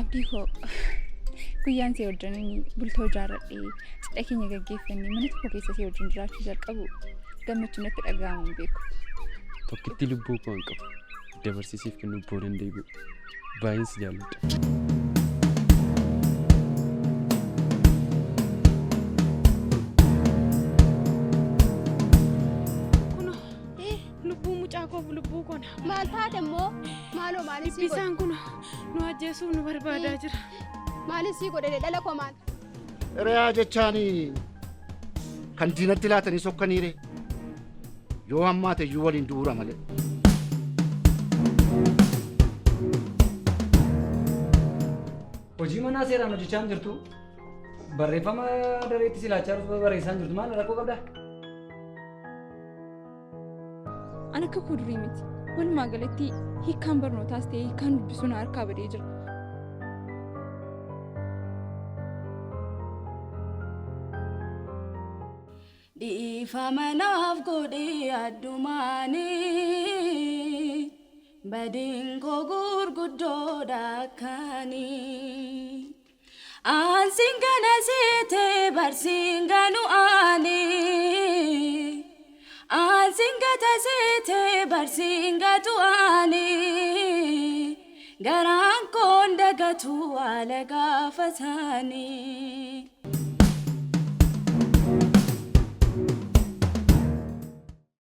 Abdii koo, guyyaan si wajjin bultoo ijaarradhee cidha keenya gaggeeffannee mana tokko keessa si wajjin jiraachuu jalqabu gammachuun natti dhaga'amu hin beeku. Tokkitti lubbuu koo hin qabu. Dabarsisiif kennuu boodan deebi'u. Baay'een si jaalladha. Kunoo lubbuu mucaa koof lubbuu koo na. Maal taate immoo? Maaloo maalin sii godhe? Dhibbisaan kun nu ajjeesuuf nu barbaadaa jira. Maalin sii godhe dhala koo maal? Hiriyaa jechaan kan diinatti laatanii sokkaniire yoo hammaate iyyuu waliin du'uura malee. Hojii manaa seeraan hojjechaa hin jirtu. Barreeffama dareetti si laachaa jirtu barreessaa hin jirtu. Maal rakkoo qabdaa? An akka koo durii miti. Walumaa galatti hiikkaan barnootaas ta'e hiikkaan dubbisuu na harkaa badee jira. Dhiifama naaf godhi addumaanii, badiin koo gurguddoodha akkaanii. Ansin gana seete barsiin ganu ani. Ansin gata seete barsiin gatu ani. Garaan koon dagatu haala gaafa isaanii.